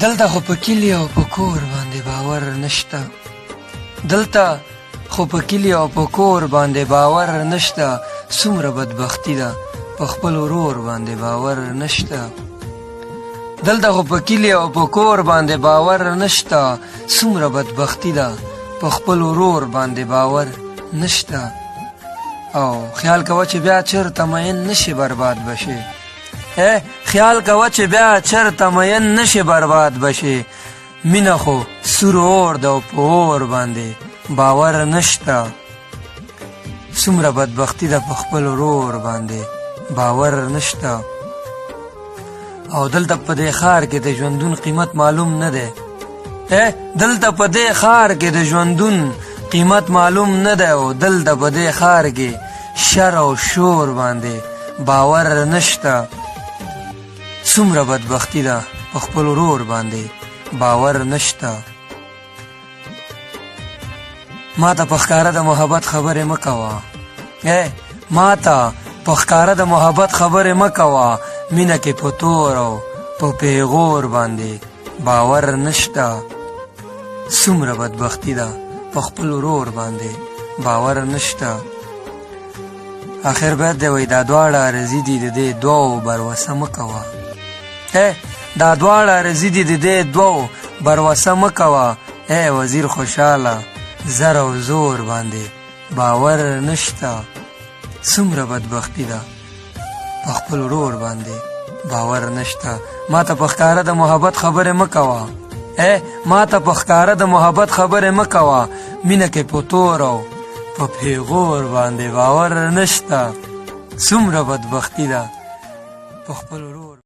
دلته خو په کلي او په کور باندې باور نشته، دلته خو په کلي او په کور باندې باور نشته، څومره بدبختي ده په خپل ورور باندې باور نشته. دلته خو په کلي او په کور باندې باور نشته، څومره بدبختي ده په خپل ورور باندې باور نشته. او خیال کوه چې بیا چېرته مین نشي برباد به شي، خیال کوه چې بیا چېرته مین نشي برباد به شي. مینه خو سور اور ده او په اور باندې باور نشته، څومره بدبختي ده په خپل ورور باندې باور نشته. او دلته په دې ښار کې د ژوندون قیمت معلوم نه دی، دلته په دې ښار کې د ژوندون قیمت معلوم نه دی، او دلته په دې ښار کې شر او شور باندې باور نشته، څومره بدبختي ده په خپل ورور باندې باور نشته. ما ته په ښکاره د محبت خبرې مه کوه، ما ته په ښکاره د محبت خبرې مه کوه، مینه کې په تور او په پیغور باندې باور نشته، څومره بدبختي ده په خپل ورور باندې باور نشته. اخر باید دی وایي دا دواړه عارضي دي د دې دوو بروسه مه کوه، دا دواړه عارضي دي د دې دوو بروسه مه کوه، ای وزیر خوشحاله زر او زور باندې باور نشته، څومره بدبختي ده په خپل ورور باندې باور نشته. ما ته په ښکاره د محبت خبرې مه کوه، ما ته په ښکاره د محبت خبرې مه کوه، مینه کې په تور او په پیغور باندې باور نشته، څومره بدبختي ده په خپل ورور.